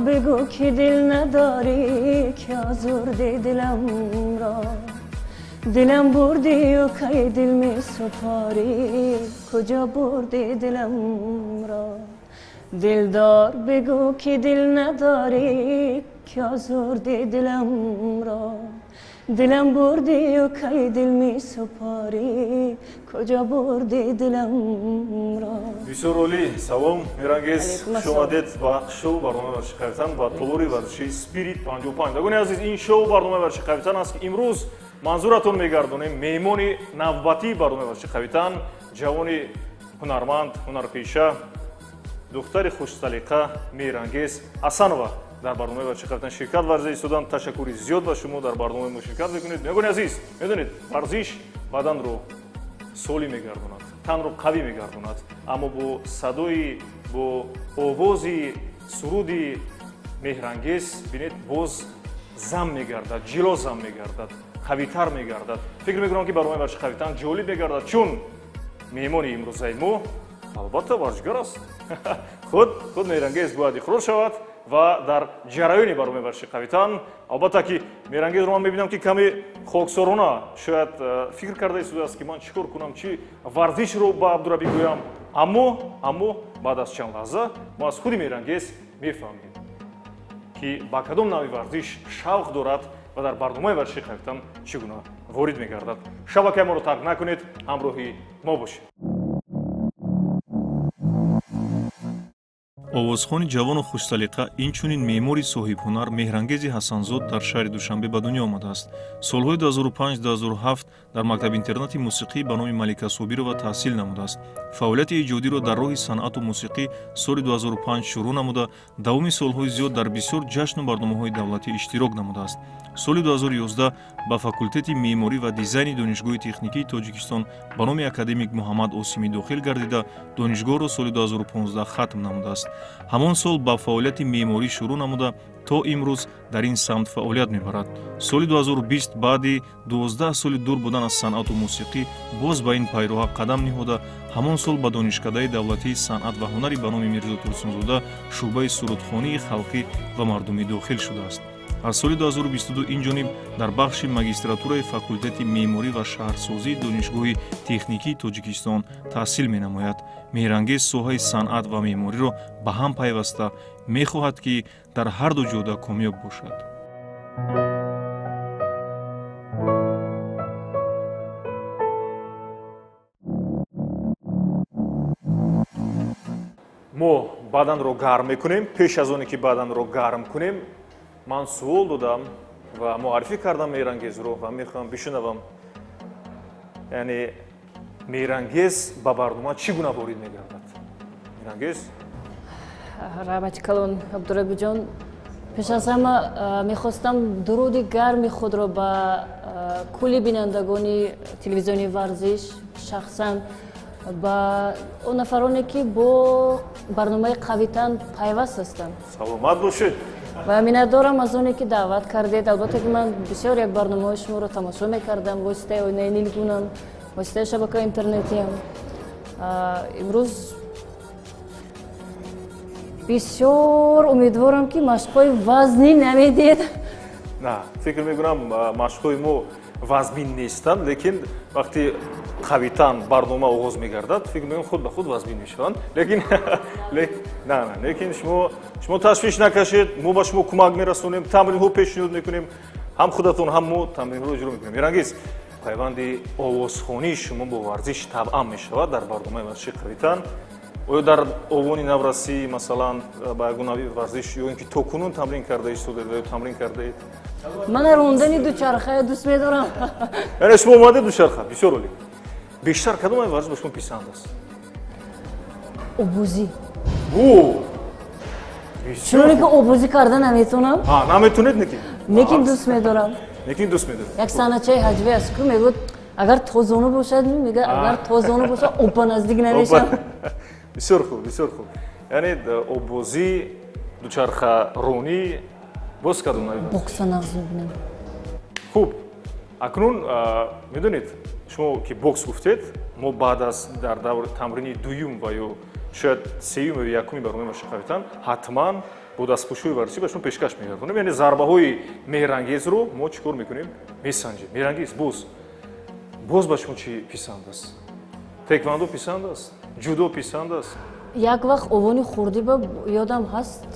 بگو که دل نداری که آزرده دلم را دلم بردی و کی دل می سپاری کجا بردی دلم را دلدار بگو که دل نداری که آزرده دلم را دلم بردی و کی دل می سپاری کجا بردی دلم را. بسیار عالی. سلام میرانگیز، خوش آمدید به شو برنامه ورزشی قویتن و تالار ورزشی سپیریت 55. دوستان عزیز، این شو برنامه ورزشی قویتن است که امروز منظورتون میگردونیم. میمون نوبتی برنامه ورزشی قویتن، جوان هنرمند، هنرپیشه، دختر خوش سلیقه میرانگیز حسنова در برنامه ورزشی قویتن شرکت ورزیده ایستادند. تشکر زیاد به شما در برنامه ما شرکت میکنید. میگون عزیز، میدونید ورزش بدن رو سالی میگرداند، تن رو قوی میگرداند، اما با صدای، با آواز سرود مهرانگیز ببینید باز زم میگردد، جلو زم میگردد، قویتر میگردد. فکر میکنم که برنامه ورزشی قویتن جالب میگردد، چون میهمان امروزه ما البته ورزشکار است. خود مهرانگیز باید اقرار شود و در جریان برنامه ورزشی قویتن البته که مهرانگیز رو من میبینم که کمی خاکسارانه شاید فکر کرده ایستاده است که من چیکار کنم، چی ورزش رو به عبدالربی گویم، اما بعد از چند لحظه ما از خود مهرانگیز میفهمیم که با کدام نوع ورزش شوق دارد و در برنامه ورزشی قویتن چگونه وارد میگردد. شبکه ما رو ترک نکنید، همراهی ما باشید. овозхони ҷавону хушсалиқа, инчунин меъмори соҳибҳунар Меҳрангези Ҳасанзод дар шаҳри Душанбе ба дунё омадааст. Солҳои 2005-2007 дар мактаб-интернати мусиқӣ ба номи Малика Собирова таҳсил намудааст. Фаъолияти эҷодиро дар роҳи санъату мусиқӣ соли 2005 шурӯъ намуда, давоми солҳои зиёд дар бисёр ҷашну барномаҳои давлатӣ иштирок намудааст. Соли 2011 ба факултети меъморӣ ва дизайни Донишгоҳи техникии Тоҷикистон ба номи академик Муҳаммад Осимӣ дохил гардида, донишгоҳро соли 2015 хатм намудааст. Ҳамон сол ба фаъолияти меъморӣ шурӯъ намуда, то имрӯз дар ин самт фаъолият мебарад. Соли 2020 баъди 12 соли дур будан аз санъату мусиқӣ боз ба ин пайроҳа қадам ниҳода, ҳамон сол ба Донишкадаи давлатии санъат ва ҳунари ба номи Мирзо Турсунзода шӯъбаи сурудхонии халқӣ ва мардумӣ дохил шудааст. Аз соли 2022 ин ҷониб дар бахши магистратураи факултети меъморӣ ва шаҳрсозии Донишгоҳи техникии Тоҷикистон таҳсил менамояд. Меҳрангез соҳаи санъат ва меъмориро ба ҳам пайваста мехоҳад, ки дар ҳар ду ҷода комёб бошад. Мо баданро гарм мекунем. Пеш аз оне ки баданро гарм кунем, ман суол додам ва муаррифӣ кардам Меҳрангезро ва мехоҳам бишунавам, яъне Меҳрангез ба барнома чӣ гуна ворид мегардад? Меҳрангез? Раҳмати калон, Абдурабиҷон. Пеш аз ҳама мехостам дуруди гарми худро ба кулли бинандагони телевизиони варзиш, шахсан ба он нафароне ки бо барномаи қавитан пайваст ҳастанд. Саломат бошед. Ва миннатдорам аз оне ки даъват кардед. Албатта ки ман бисёр як барномаҳои шуморо тамошо мекардам, воситаи оинаи нилгунам, воситаи шабакаи интернетиам. Имрӯз бисёр умедворам ки машқҳои вазнин намедиҳед. На, фикр мекунам машқҳои мо вазмин нестанд, лекин вақти қавитан барнома оғоз мегардад, фикр мекунам худ ба худ вазмин мешаванд. Лекин на, лекин шумо ташвиш накашед, мо ба шумо кӯмак мерасонем, тамринҳо пешниҳод мекунем, ҳам худатон ҳам мо тамринҳоро иҷро мекунем. Меҳрангез, пайванди овозхонии шумо бо варзиш табъан мешавад дар барномаи варзиши қавитан. Оё дар овони наврасӣ, масалан, ба ягон навъи варзиш ё ин ки то кунун тамрин карда истодаед ва ё тамрин кардаед? Ман рондани дучархая дӯст медорам. Яъне шумо омадед дучарха, бисёр олӣ. Бештар кадом навъи варзиш ба шумо писанд аст? Обозӣ. Чуноне ки обозӣ карда наметавонам. Наметавонед неки? Лекин дӯст медорам. Лекин дӯст медоред. Як санъатчаи ҳаҷвӣ аст ку мегӯяд, агар тозону бошад, мегӯяд, агар тозону бошад, об ба наздик намешавам. Бисёр хуб, бисёр хуб. Яъне обозӣ, дучархаронӣ, боз кадом навъи варзиш? Бокса нағз мебинам. Хуб, акнун медонед, шумо ки бокс гуфтед, мо баъд аз дар даври тамрини дуюм ва ё шояд сеюм ё якуми барномаи варзиши қавитан ҳатман бо дастпӯшҳои варзишӣ ба шумо пешкаш мегардонем. Яъне зарбаҳои Меҳрангезро мо чӣ кор мекунем? Месанҷем. Меҳрангез, боз ба шумо чӣ писанд аст? Теквандо писанд аст? Ҷудо писанд аст? Як вақт овони хурдӣ ба ёдам ҳаст,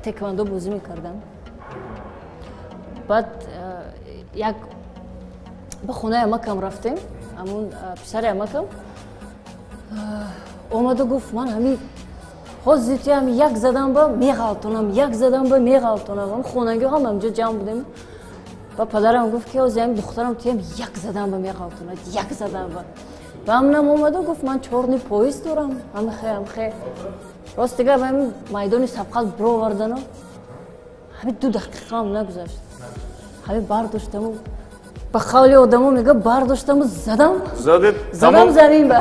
теквандо бозӣ мекардам. Баъд як ба хонаи амакам рафтем, ҳамун писари амакам омаду гуфт, ман ҳамин ҳозир туям як задам ба меғалтонам, як задам ба меғалтонам. Ҳам хонагиҳо ҳам ҳамҷо ҷамъ будем. Ба падарам гуфт, ки ҳозир ҳамин духтарам туям як задам ба меғалтонад, як задам ба. Ба ҳамнам омаду гуфт, ман чорни пояс дорам, ҳамхе ҳамхе. Рост дигар ба ҳамин майдони сабқат бировардану ҳамин 2 дақиқа ҳам нагузашт. Ҳамин бардоштаму ба қавли одамо мега бардоштаму задам. Задам замин ба.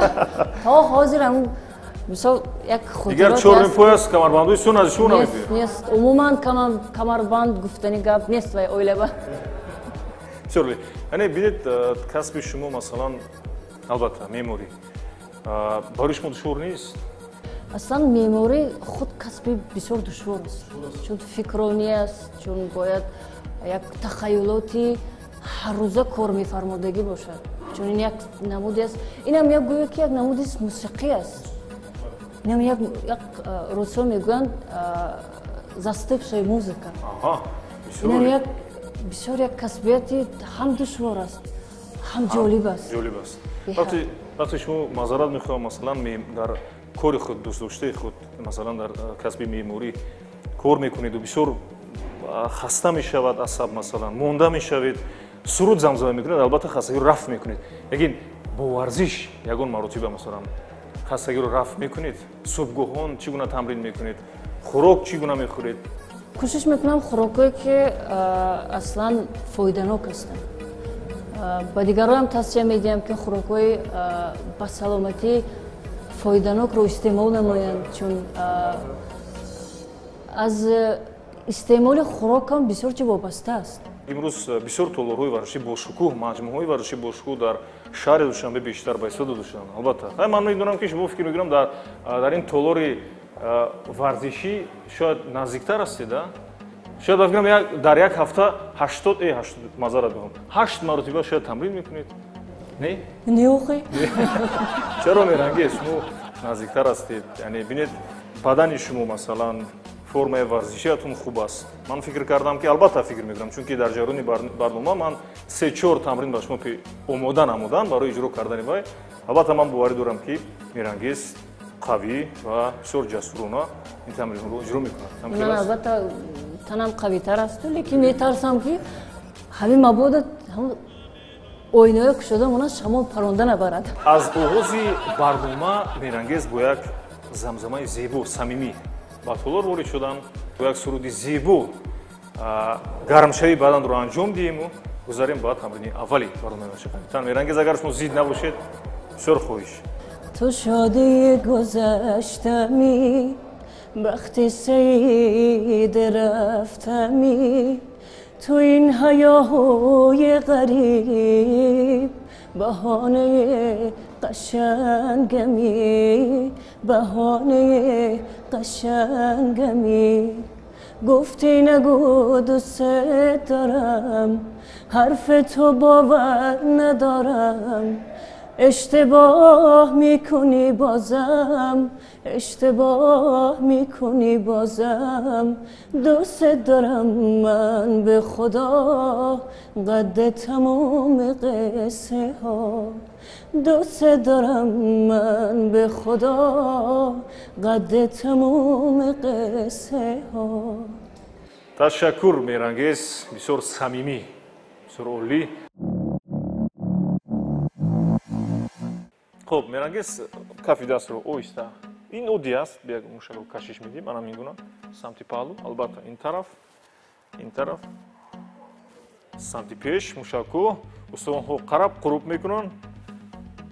То ҳозир ҳамун мисол як хотирот. Дигар чорни пояс камарбандои сун аз шумо намебиёд? Нест, умуман камарбанд гуфтани гап нест вай оилаба. Бисёр олӣ. Яъне бинед, касби шумо масалан, албатта меъморӣ барои шумо душвор нест? Аслан меъморӣ худ касби бисёр душвор аст, чун фикронӣ аст, чун бояд як тахаюлоти ҳаррӯза кор мефармодагӣ бошад, чун ин як намуди аст. Инам як гӯё ки як намуди мусиқӣ аст. Инам як русҳо мегӯянд застывшая музыка. Инам як бисёр як касбияти ҳам душвор аст, ҳам ҷолиб аст. Ҷолиб аст. Вақте шумо маъзарат мехоҳам, масалан, дар кори худ, дӯстдоштаи худ, масалан, дар касби меъморӣ кор мекунеду бисёр хаста мешавад асаб, масалан, монда мешавед, суруд замзама мекунед, албатта хастагиро рафъ мекунед. Лекин бо варзиш ягон маротиба, масалан, хастагиро рафъ мекунед? Субҳгоҳон чӣ гуна тамрин мекунед? Хӯрок чӣ гуна мехӯред? Кӯшиш мекунам хӯрокҳое, ки аслан фоиданок ҳастанд. Ба дигароам тавсия медиҳам, ки хӯрокҳои ба саломатӣ фоиданокро истеъмол намоянд, чун аз истеъмоли хӯрокам бисёр чи вобаста аст. Имрӯз бисёр толорҳои варзишӣ бошукӯҳ, маҷмӯаҳои варзишӣ бошукӯҳ дар шаҳри Душанбе бештар ба ҳисоб дода шуданд. Албатта, ман медонам, ки шумо фикр мекунам дар ин толори варзишӣ шояд наздиктар ҳастед, а? Шояд ба фикрам дар як ҳафта 80, мазарат мехоҳам, 8 маротиба шояд тамрин мекунед. Не? Не, охи. Чаро Меҳрангез, шумо наздиктар ҳастед? Яъне бинед, бадани шумо, масалан, формаи варзишиятон хуб аст. Ман фикр кардам, ки албатта фикр мекунам, чунки дар ҷараёни барнома ман 3-4 тамрин ба шумо омода намудам барои иҷро кардани вай. Албатта ман боварӣ дорам, ки Меҳрангез қавӣ ва бисёр ҷасурона ин тамринҳоро иҷро мекунад. Ман албатта танам қавитар асту, лекин метарсам, ки ҳамин мабодо оинаҳое кушода монад, шамол паронда набарад. Аз оғози барнома Меҳрангез бо як замзамаи зебо, самимӣ ба толор ворид шуданд, бо як суруди зебо гармшавии баданро анҷом диҳему гузарем ба тамрини аввали барномаи варзиши қавитан. Меҳрангез, агар шумо зид набошед, бисёр хоҳиш. Ту шодии гузаштамӣ, бахти саид рафтамӣ, ту ин ҳаёҳои ғариб, баҳонаи қашангамӣ, баҳонаи қашангамӣ. Гуфтӣ нагӯ дӯстат дорам, ҳарфи ту бовар надорам, اشتباه میکنی بازم، اشتباه میکنی بازم، دوست دارم من به خدا قد تمام قصه ها، دوست دارم من به خدا قد تمام قصه ها. تشکر میرانگیز، بسیار صمیمی، بسیار عالی. خب میرانگیز، کافی دست رو اویستا. این اودی است، بیا موشک رو کشش میدیم، منم میگونم سمت پالو، البته این طرف، این طرف، سمت پیش موشکو استوان‌ها قرب قروب میکنن.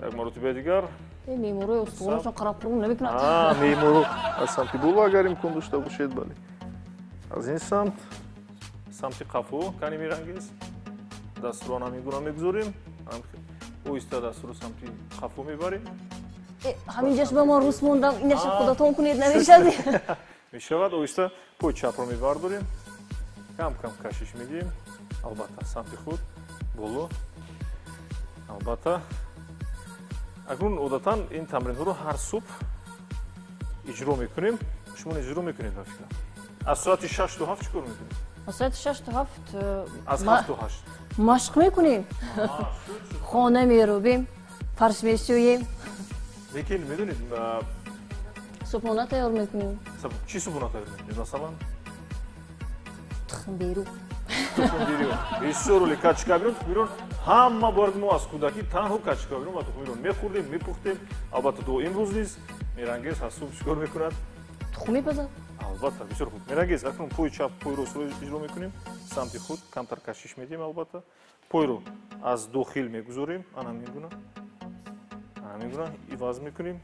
یک مرتبه دیگر. این میموروی استوانشون قرب قروب نمیکنن. آه میمورو از سمت بالا اگر امکان داشته باشید بله. از این سمت، سمت قفو کنی میرانگیز. دست رو هم میگذاریم. اویستا دست رو سمت قفو میبریم. همینجاش به ما روس موندم، اینش خودتون کنید نمیشد. Мешавад, оҳиста пои чапро мебардорем, кам-кам кашиш медиҳем, албатта самти худ, боло, албатта. Акнун одатан ин тамринҳоро ҳар субҳ иҷро мекунем. Шумо иҷро мекунед, ба фикрам. Аз соати 6 то 7 чӣ кор мекунед? Аз соати 6 то 7 аз 7 то 8 машқ мекунем. Хона мерубем, фарш мешӯем. Лекин медонед, субҳона тайёр мекунем. Чӣ субҳона тайёр мекунед, масалан? Тухмберу. Тухмберу. Бисёр олӣ. Качкабирон, тухмберон ҳама бояд мо аз кӯдакӣ танҳо качкабирон ва тухмберон мехӯрдем, мепухтем. Албатта то имрӯз низ Меҳрангез аз субҳ чӣ кор мекунад? Тухм мепазад. Албатта, бисёр хуб. Меҳрангез, акнун пои чап, пои ростро иҷро мекунем. Самти худ камтар кашиш медиҳем, албатта. Пойро аз дохил мегузорем, ана ҳамин гуна. Ана ҳамин гуна иваз мекунем.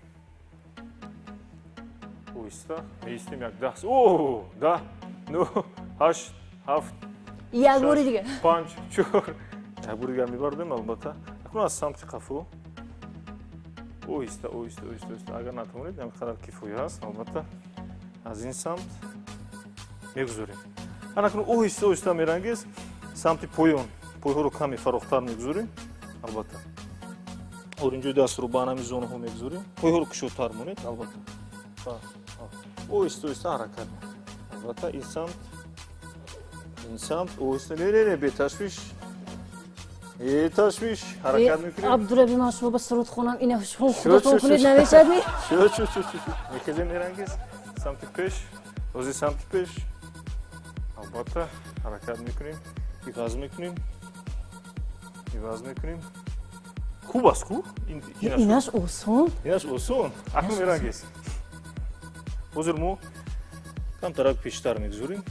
Оҳиста меистем як даҳ. О, 10, 9, 8, 7, як бори дигар. 5, 4. Як бори дигар мебардем, албатта. Акнун аз самти қафо. Оҳиста, оҳиста, оҳиста, оҳиста. Агар натавонед, ҳамин қадар кифоя аст, албатта. Аз ин самт мегузорем. Ана акнун оҳиста, оҳиста Меҳрангез самти поён. Пойҳоро каме фарохтар мегузорем, албатта. Оринҷои дастро ба ҳамин зонаҳо мегузорем. Пойҳоро кушодтар монед, албатта. Оҳиста, оҳиста ҳаракат мекунем. Албатта ин самт, ин самт, оҳиста, не, не, не, беташвиш. Беташвиш ҳаракат мекунем. Абдураби, ман шумо ба суруд хонам, ина шумо худатон кунед, намешавад ми? Шуд, шуд, шуд, шуд. Мехезем, Меҳрангез, самти пеш, ози самти пеш. Албатта ҳаракат мекунем, иваз мекунем. Иваз мекунем. Хуб аст ку? Инаш осон. Инаш осон. Акнун Меҳрангез, ҳозир мо камтарак пештар мегузорем.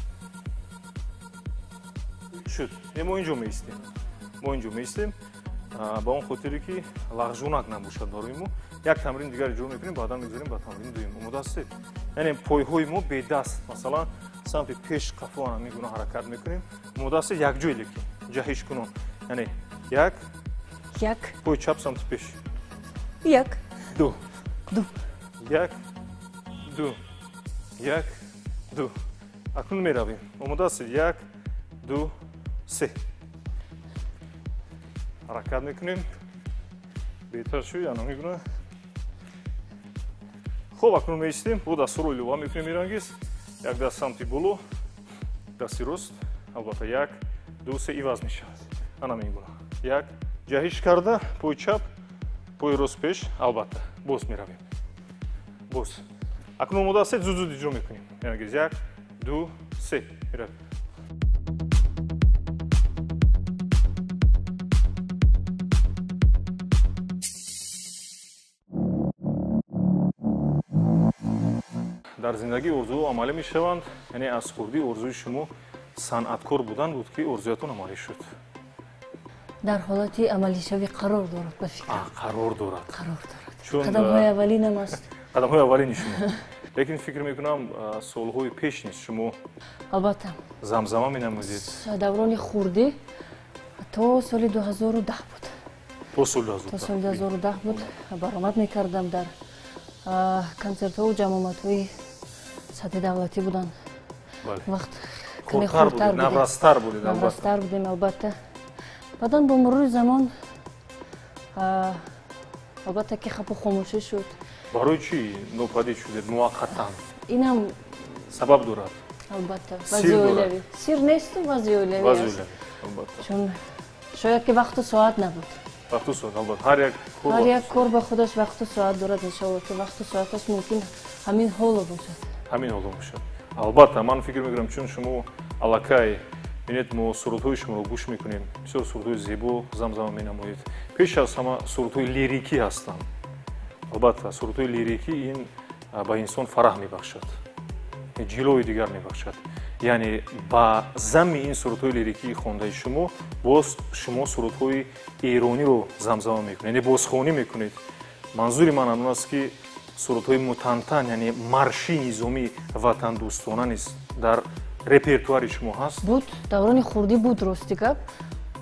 Шуд. Не, мо инҷо меистем. Мо инҷо меистем ба он хотире ки лағжунак набошад барои мо. Як тамрин дигар иҷро мекунем, баъдан мегузорем ба тамрини дуюм. Омода ҳастед? Яъне пойҳои мо бедаст, масалан самти пеш қафо ҳамин гуна ҳаракат мекунем. Омода ҳастед? Якҷой лекин ҷаҳиш кунон. Яъне як, як, пои чап самти пеш, як, ду, ду, як, ду, як, ду. Акнун меравем. Омода ҳастед? 1, 2, 3. Ҳаракат мекунем. Беҳтар шуд, ана ҳамин гуна. Хуб, акнун меистем. Бо дастҳоро илова мекунем, Меҳрангез. Як даст самти боло, дасти рост, албатта 1, 2, 3 иваз мешавад. Ана ҳамин гуна. Як, ҷаҳиш карда, пои чап, пои рост пеш, албатта. Боз меравем. Боз. Акнун омода ҳастед? Зуд-зуд иҷро мекунем. Меҳрангез, 1, 2, 3. Меравем. Дар зиндагӣ орзуҳо амалӣ мешаванд, яъне аз хурдӣ орзуи шумо санъаткор будан буд, ки орзуятон амалӣ шуд. Дар ҳолати амалишавӣ қарор дорад, ба фикрам. Қарор дорад. Қарор дорад. Қадамҳои аввалинам аст. Қадамҳои аввалини шумо. Лекин фикр мекунам, солҳои пеш низ шумо албатта замзама менамудед. Даврони хурдӣ то соли 2010 буд. То соли 2010. То соли 2010 буд. Баромад мекардам дар концертҳо, ҷамъомадҳои сатҳи давлатӣ буданд. Вақт каме хурдтар будем. Наврастар будед, албатта. Наврастар будем, албатта. Баъдан бо мурури замон албатта ки хапу хомӯшӣ шуд. Барои чӣ нопадид шудед муваққатан? Инам сабаб дорад. Албатта, вазъи оилавӣ. Сир несту, вазъи оилавӣ. Вазъи оилавӣ, албатта. Чун шояд ки вақту соат набуд. Вақту соат, албатта. Ҳар як кор ҳар як кор ба худаш вақту соат дорад, иншоалло ки вақту соаташ мумкин ҳамин ҳоло бошад. Ҳамин ҳоло бошад. Албатта, ман фикр мекунам, чун шумо аллакай бинед, мо сурудҳои шуморо гӯш мекунем, бисёр сурудҳои зебо замзама менамоед. Пеш аз ҳама сурудҳои лирикӣ ҳастанд. Албатта, сурудҳои лирикӣ ин ба инсон фараҳ мебахшад, ҷилои дигар мебахшад. Яъне ба замми ин сурудҳои лирикии хондаи шумо боз шумо сурудҳои эрониро замзама мекунед, яъне бозхонӣ мекунед. Манзури ман он аст, ки сурудҳои мутантан, яъне марши низомӣ ватандӯстона низ дар репертуари шумо ҳаст? Буд, даврони хурдӣ буд, рости гап.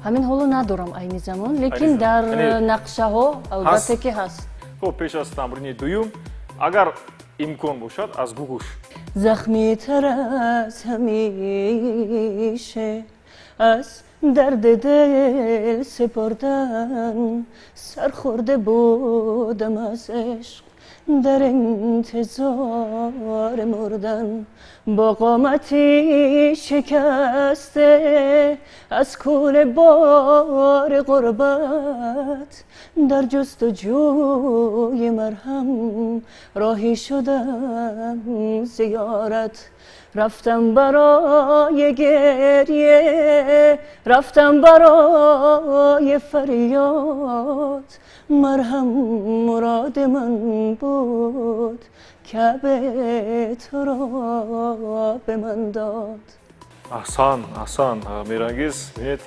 Ҳамин ҳоло надорам айни замон, лекин дар нақшаҳо албатта ки ҳаст. Хуб, пеш аз тамрини дуюм, агар имкон бошад, аз гугуш. زخمی تر از همیشه از درد دل سپردن سرخورده بودم از عشق در انتظار مردن با قامتی شکسته از کوله بار غربت در جستجوی مرهم راهی شدم زیارت رفتم برای گریه رفتم برای فریاد مرهم مراد من بود کعبه تو را به من داد. احسن احسن میرانگیز ببینید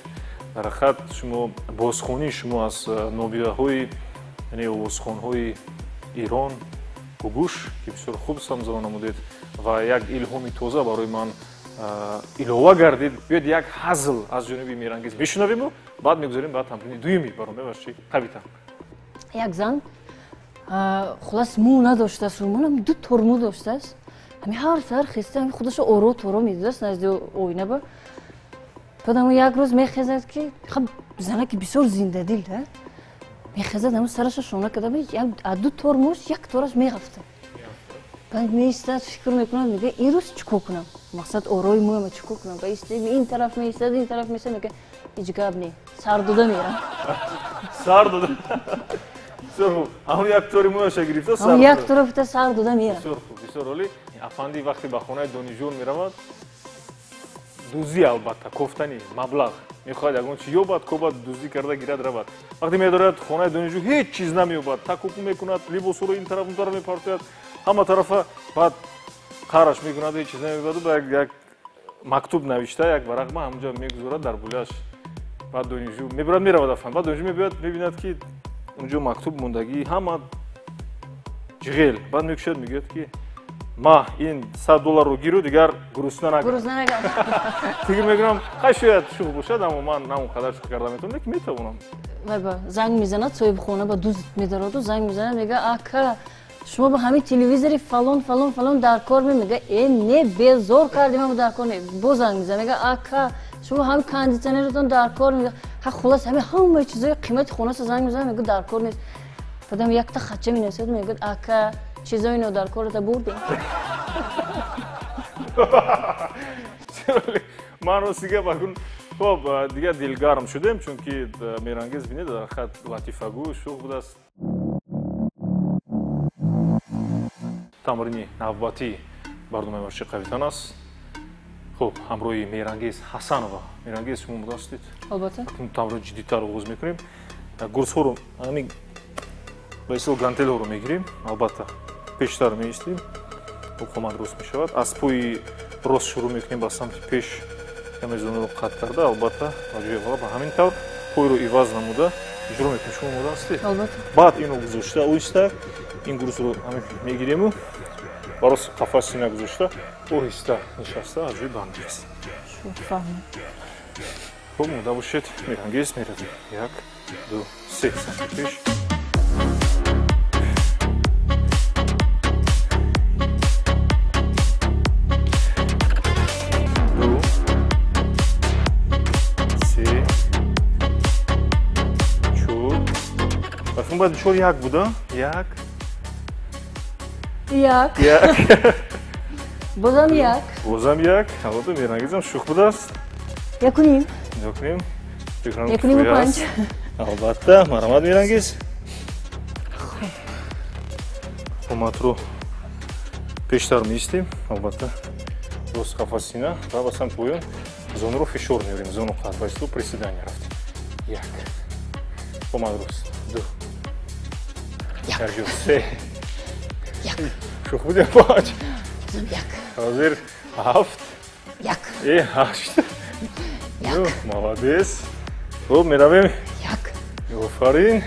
در حقیقت شما بازخوانی شما از نابغه‌های یعنی овозхонҳои ایران گوگوش که بسیار خوب سمزمان نمودید و یک الهام تازه برای من илова гардид. Биёед як ҳазл аз ҷониби Меҳрангез мешунавему баъд мегузарем ба тамрини дуюми барномаи варзиши қавитан. Як зан хулас мӯ надоштааст, мӯнам ду тор мӯ доштааст. Ҳами ҳар саҳар хеста ҳами худашо оро торо медидааст назди оина ба. Баъд ҳамон як рӯз мехезад ки хаб занаки бисёр зиндадил да мехезад ҳамон сараша шона карда аз ду тор мӯш як тораш меғафтад. Баъд меистад фикр мекунад мега ин рӯз чӣ кор кунам? Мақсад орои мӯяма чӣ кор кунам? Ин тараф меистад ин тараф меистад мега ҳеҷ гап не сар дода мерам. Сар дода. Бисёр хуб. Ҳамон як тори мӯяша гирифта сар. Як тора гирифта сар дода мерам. Бисёр хуб, бисёр олӣ. Афанди вақте ба хонаи донишҷӯён меравад дуздӣ албатта кофтани маблағ мехоҳад ягон чиз ёбад кобад дуздӣ карда гирад равад. Вақте медорад хонаи донишҷӯ ҳеҷ чиз намеёбад, такупу мекунад, либосҳоро ин тараф он тараф мепартояд, ҳама тарафа баъд қараш мекунад, ҳеҷ чиз намеёбаду ба як мактуб навишта як варақма ҳамонҷо мегузорад дар болияш. Баъд донишҷӯ мебарад меравад афанд. Баъд донишҷӯ мебиёд мебинад ки онҷо мактуб мондагӣ ҳама ҷиғел. Баъд мекушад мегӯяд ки ма ин $100 гиру дигар гурусна нагардам. Фикр мекунам хай шояд шӯх бошад, аммо ман на он қадар шӯх карда метавонам, лекин метавонам. Занг мезанад соҳибхона ба дузд медароду занг мезанад мега ака шумо ба ҳамин телевизори фалон фалон фалон дар кор мега э не безор кардем дар кор не. Боз занг мезанад мега ака шумо ҳамин кондитсионеротон дар кор мега ха хулас ҳамин ҳамаи чизои қимати хонаша занг мезанад мега дар кор нест. Баъдам якта хача менависад мегӯяд ака чизои нодаркората бурдем. Ман рости гап акун хоб дигар дилгарм шудем, чунки Меҳрангез бинед дар хат латифагӯ шӯх будааст. Тамрини навбатии барномаи варзиши қавитан аст. Хуб, ҳамроҳи Меҳрангез Ҳасанова. Меҳрангез, шумо омода ҳастед? Албатта. Акун тамрини ҷиддитар оғоз мекунем. Гурсҳоро ҳамин ба истилоҳ гантелҳоро мегирем, албатта пештар меистем, қомат рост мешавад. Аз пои рост шурӯъ мекунем ба самти пеш, каме зонуро қатъ карда, албатта ба ҷои аввала ба ҳамин тавр пойро иваз намуда иҷро мекунем. Шумо омода ҳастед? Албатта. Баъд инро гузошта оҳиста ин гурсро мегириму ба рост қафас сина гузошта оҳиста нишаста аз ҷои банд меистем. Хуб, омода бошед. Меҳрангез, меравем. 1, 2, 3, самти пеш. Баъд чор як буда? Як. Як. Як. Бозам як. Бозам як. Албатта Меҳрангезам шӯх будааст. Якуним. Якуним. Якуниму панҷ. Албатта, марҳамат Меҳрангез. Қоматро пештар меистем, албатта. Рост қафас сина ва ба самти поён зонуро фишор меорем. Зону қад ба истилоҳ приседания рафтем. Як. Қомат рост. Ду. Як. Се. Як. Шӯх будем панҷ. Як. Ҳозир ҳафт. Як. Ҳашт. Як. Молодец. Хуб, меравем. Як. Офарин.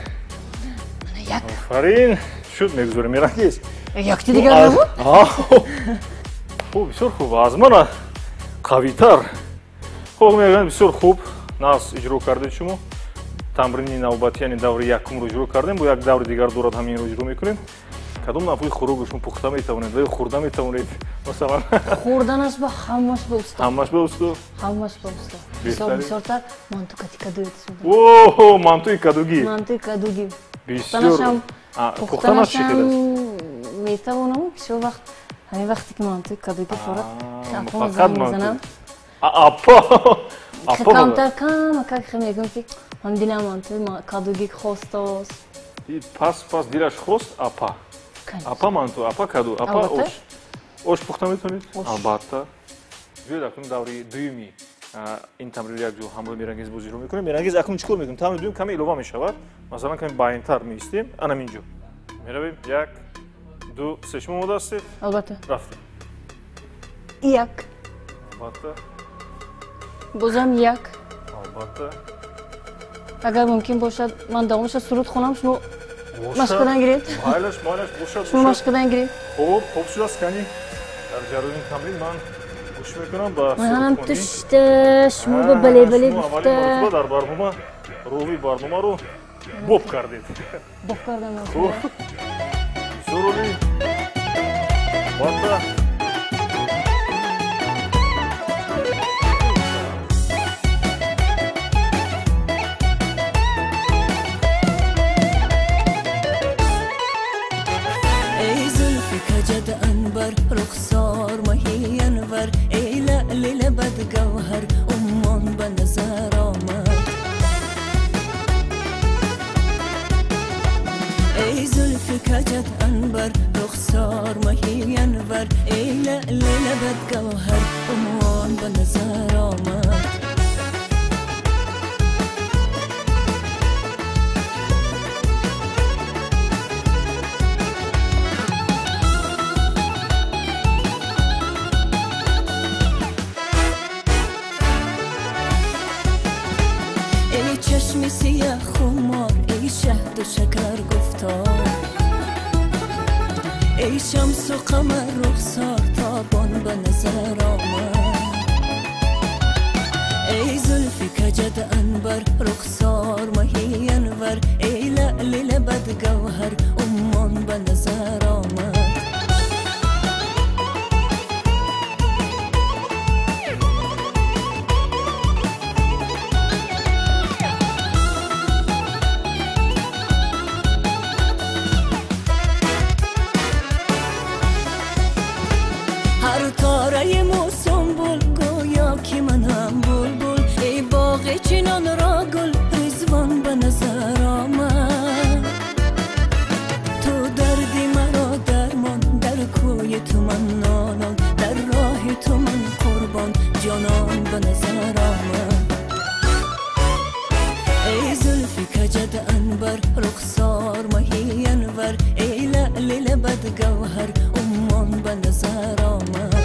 Як. Офарин. Шуд мегузорем Меҳрангез. Якти дигар набуд? Хуб, бисёр хуб. Аз мана қавитар. Хуб, мегӯянд бисёр хуб нас иҷро кардед шумо. Тамрини навбатӣ, яъне даври якумро иҷро кардем, бо як даври дигар дорад ҳаминро иҷро мекунем. Кадом навъи хӯрокро шумо пухта метавонед ва ё хӯрда метавонед? Масалан, хӯрданаш ба ҳамаш ба усто. Ҳамаш ба усто? Ҳамаш ба усто. Бисёртар манту кати каду. О, мантуи кадугӣ. Мантуи кадугӣ. Бисёр. Пухтанаш чӣ хел аст? Метавонам бисёр вақт, ҳамин вақте ки мантуи кадугӣ форад, фақат манту. Апа. Апа. Камтар кам, как мегӯям ки ман дилам мантуи кадугӣ хостааст. Пас дилаш хост апа. Апа манту, апа каду, апа ош. Ош пухта метавонед? Албатта. Биёед акнун даври дуюми ин тамрин якҷо ҳамроҳи Меҳрангез бозиро мекунем. Меҳрангез, акнун чӣ кор мекунем? Тамрини дуюм каме илова мешавад. Масалан, каме байнтар меистем. Анам инҷо. Меравем. 1, 2, 3. Шумо омода ҳастед? Албатта. Рафтем. 1. Албатта. Бозам 1. Албатта. Агар мумкин бошад, ман давомаша суруд хонам, шумо машқадан гиред. Майлаш, майлаш, бошад. Шумо машқадан гиред. Хуб, хуб шудааст, кани. Дар ҷараёни тамрин ман гӯш мекунам ба суруд. Ман тушта, шумо ба бале-бале гуфта. Аввалин маротиба дар барнома рӯи барномаро боб кардед. Боб кардам. Хуб. Бисёр олӣ. Албатта. رخسار ماهی انور، ای لعل لبد گوهر، عمان به نظر آمد. ای زلف کجت عنبر، رخسار ماهی انور، ای لعل لبد گوهر، عمان به نظر آمد. چشم سیاه خمار، ای شهد و شکر گفتار، ای شمس و قمر رخسار، تابان به نظر آمد. ای زلف کجد عنبر، رخسار ماهی انور، ای لعل لبد گوهر، عمان به نظر آمد. تاره موسم گویا که منم بلبل، ای باغ چنان را گل، رضوان به نظر آمد. تو دردی مرا درمان، در کوی تو من نالان، در راه تو من قربان، جانان به نظر آمد. ای زلف کجد عنبر، رخسار ماهی انور، ای لعل لبد گوهر، عمان به نظر آمد.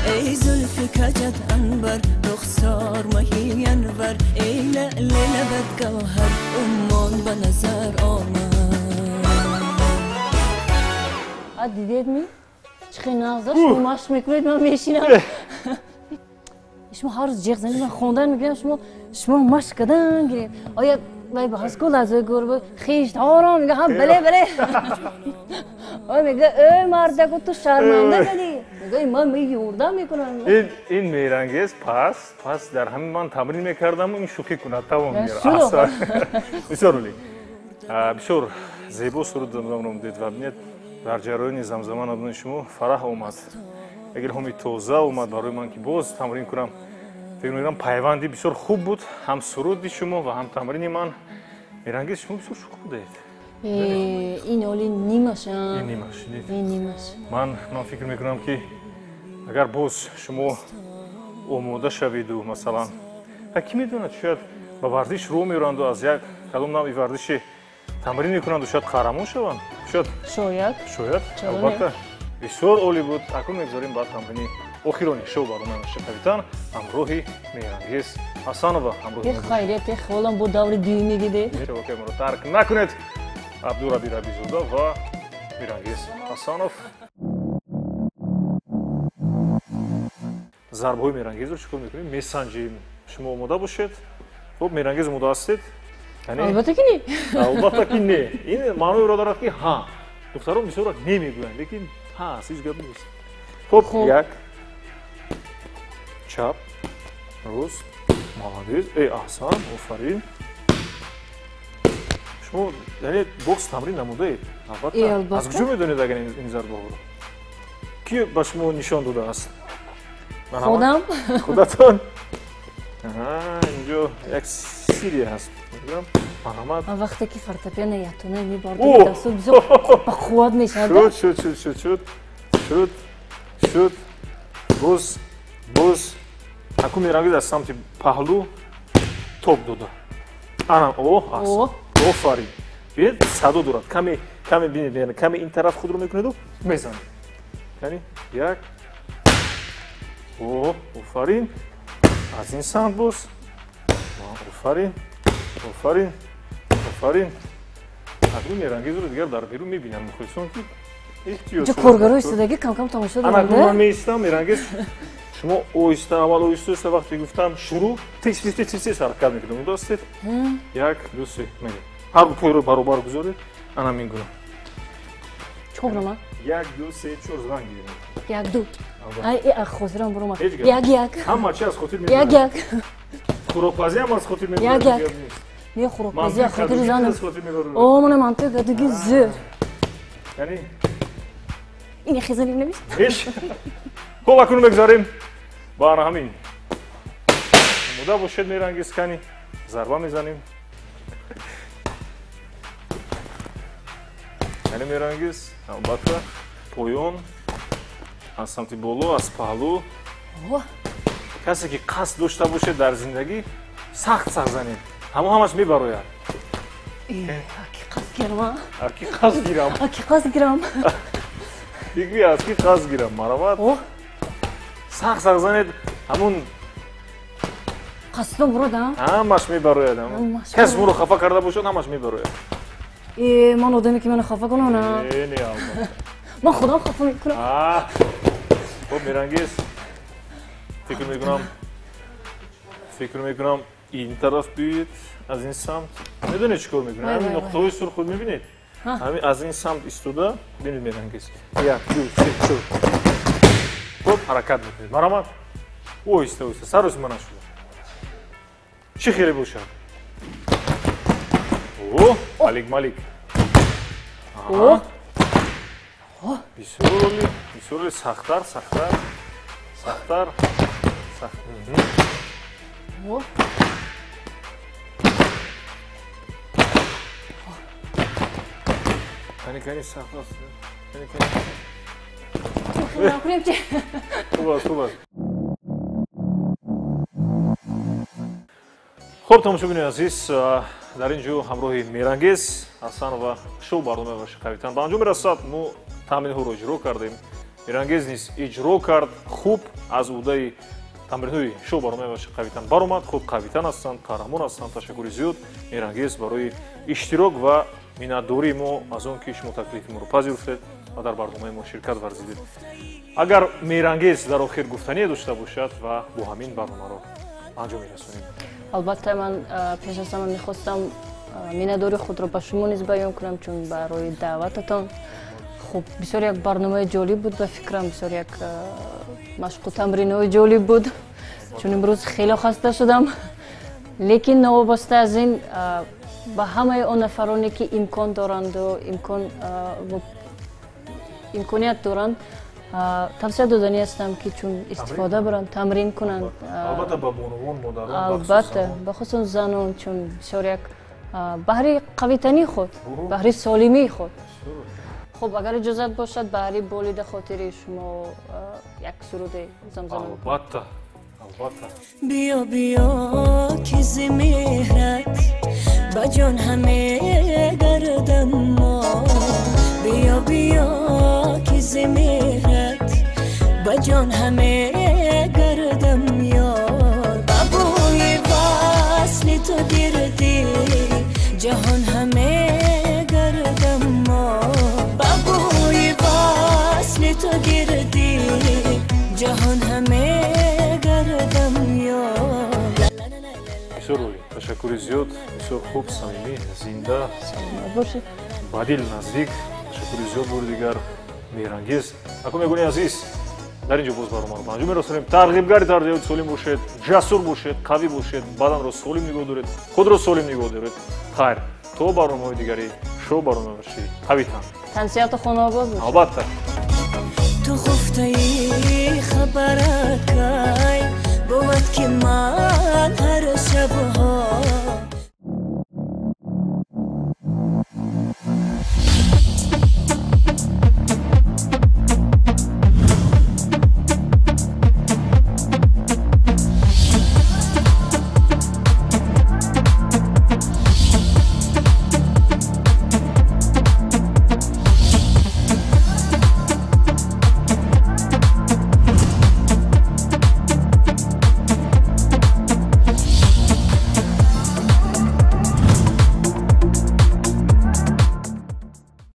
ای زلف کجت عنبر، رخسار ماهی انور، ای لعل لبد گوهر، عمان به نظر آمد. دیدید می؟ چه ناز داشت؟ شما مشق میکنید من میشینم. شما هر روز جیغ زنید من خوندن میگیرم، شما مشق کردن گیرید. آیا وای به هسکول از گربه خیشت آرام میگه هم بله بله. آیا میگه ای مردکو تو شرمنده کردی. میگه من میوردم میکنم. این مهرانگیز پس در همین من تمرین میکردم و این شوخی کند تمام میره. بسیار عالی. بسیار زیبا سرود زمزمه نمودید و ببینید در جریان زمزمه نمودن شما فرح اومد. یک الهام تازه اومد برای من که باز تمرین کنم. فکر می‌کنم پیوندی بسیار خوب بود، هم سرود شما و هم تمرین من. مهرانگیز شما بسیار شوخ بودید. این حالی نیمش. این نیمش. این نیمش. من فکر میکنم که اگر باز شما آماده شوید و مثلا کی میدوند شاید به ورزش رو میرند و از یک کدام نوع ورزش تمرین میکنند و شاید قهرمان شوند. شاید. شاید. البته. بسیار عالی بود. اکنون میگذاریم با تمرین охирони шоу барномаи Машқи Капитан ҳамроҳи Меҳрангез Ҳасанова. Ҳамроҳи хайрият, холам бо даври дуюми диде. Шабакаи моро тарк накунед. Абдураби Рабизода ва Меҳрангез Ҳасанов. Зарбаҳои Меҳрангезро чӣ кор мекунем? Месанҷем. Шумо омода бошед. Хуб, Меҳрангез омода ҳастед? Албатта ки не. Албатта ки не. Ин маъноеро дорад ки ҳа. Духтарон бисёр не мегӯянд, лекин ҳа аст, ҳеҷ гап нест. Хуб, як чап, рост, молодец. Аҳсан, офарин. Шумо яъне бокс тамрин намудаед? Албатта. Аз куҷо медонед агар ин зарбаҳоро? Ки ба шумо нишон додааст? Худам. Худатон? Инҷо як сирия ҳаст. Мегӯям, марҳамат. Вақте ки фортепиано ятона мебардорӣ, дастот бисёр ба қувват мешавад. Шуд, шуд, шуд, шуд, шуд, шуд, шуд, боз, боз. Акун меравед аз самти паҳлӯ тоб дода. Ана, о, аҳсан. Офарин. Бинед, садо дорад. Каме, каме бинед, каме ин тараф худро мекунеду мезанед. Яъне як, о, офарин. Аз ин самт боз. Офарин, офарин, офарин. Акнун Мерангизро дигар дар берун мебинам, мухлисон ки эҳтиёт. Инҷо коргарои истодаги кам-кам тамошо доранд. Ана акнун ман меистам, Мерангиз. Шумо оҳиста, аввал оҳиста, оҳиста вақте гуфтам шурӯъ, тез, тез, тез, тез ҳаракат мекунед. Омода ҳастед? Як, ду, се, мерем. Ҳар ду пойро баробар гузоред. Ана ҳамин гуна. Чӣ кор кунам? Як, ду, се, чор, занг гирем. Як, ду. Ай, аз хотирам буромад. Як, як. Ҳама чи аз хотир мебарад. Як, як. Хӯрокпазӣ ҳам аз хотир мебарад. Як, як. Не, хӯрокпазӣ аз хотири занам. О, мана мантиқ гадуги зӯр. Яъне? Ин хезаним намешт? Ҳеч. Хуб, акнун мегузарем ба ана ҳамин. Омода бошед, Мерангиз, кани зарба мезанем. Яъне Мерангиз, албатта, поён, аз самти боло, аз паҳлӯ. Касе ки қасд дошта бошед дар зиндагӣ, сахт сахт занед. Ҳамо ҳамаш мебарояд. Аки қасд гирам. Аки қасд гирам. Аки қасд гирам. Бигӯй, аз ки қасд гирам, марҳамат. Сахт сахт занед, ҳамун қасдо буродам. Ҳамаш мебарояд. Кас шуморо хафа карда бошад, ҳамаш мебарояд. Ман одаме ки маро хафа кунам. Не, не, албатта. Ман худам хафа мекунам. Хуб, Мерангиз, фикр мекунам ин тараф биёед, аз ин самт. Медонед чӣ кор мекунед? Ҳамин нуқтаҳои сурх худ мебинед? Ҳамин аз ин самт истода, бинед, Мерангиз. Як, ду, се, чор. Хуб, ҳаракат мекунед. Марҳамат. Оҳиста, оҳиста, саросима нашуда. Чӣ хеле бошад? О, Малик, Малик. Бисёр олӣ, бисёр олӣ, сахттар, сахттар, сахттар, Кани, кани, сахт аст. Кани, кани. Хуб аст, хуб аст. Хуб, тамошобинони азиз, дар ин ҷо ҳамроҳи Мерангиз Ҳасанова шоу барномаи варзиши қавитан ба анҷом мерасад. Мо тамринҳоро иҷро кардем. Мерангиз низ иҷро кард. Хуб аз ӯҳдаи тамринҳои шоу барномаи варзиши қавитан баромад. Хуб, қавитан ҳастанд, қаҳрамон ҳастанд. Ташаккури зиёд, Мерангиз, барои иштирок ва миннатдории мо аз он ки шумо таклифи моро пазируфтед ва дар барномаи мо ширкат варзидед. Агар Мерангиз дар охир гуфтание дошта бошад ва бо ҳамин барномаро анҷом мерасонем. Албатта, ман пеш аз ҳама мехостам миннатдории худро ба шумо низ баён кунам, чун барои даъвататон. Хуб, бисёр як барномаи ҷолиб буд ба фикрам, бисёр як машқу тамринҳои ҷолиб буд, чун имрӯз хеле хаста шудам. Лекин новобаста аз ин, ба ҳамаи он нафароне ки имкон доранду имконият доранд, тавсия додани ҳастам ки чун истифода баранд, тамрин кунанд. Албатта, ба бонувон, модарон, албатта, бахусус занон, чун бисёр як баҳри қавитании худ, баҳри солимии худ. Хуб, агар иҷозат бошад, баҳри болида хотири шумо як суруде замзама. Албатта, албатта. Биё, биё ки зи меҳрат ба ҷон ҳаме гардам мо. Биё, биё ки зи меҳрат ба ҷон ҳаме гардам ёр. Ба бӯи васли ту гирди ҷаҳон ҳаме гардам мо. Ба бӯи васли ту гирди ҷаҳон ҳаме гардам ёр. Бисёр олӣ. Ташаккури зиёд, бисёр хуб, самимӣ, зинда, Саломат бошед. Ба дил наздик. Ташаккури зиёд бори дигар, Меҳрангез. Акун, мегӯни азиз, дар ин ҷо боз барномаро ба анҷом мерасонем. Тарғибгари тарзи солим бошед, ҷасур бошед, қавӣ бошед, баданро солим нигоҳ доред, худро солим нигоҳ доред. Хайр, то барномаҳои дигари шоу барномаи варзиши қавитан. Тансиҳату хонобод бошед. Албатта. Ту хуфтаи, хабарат.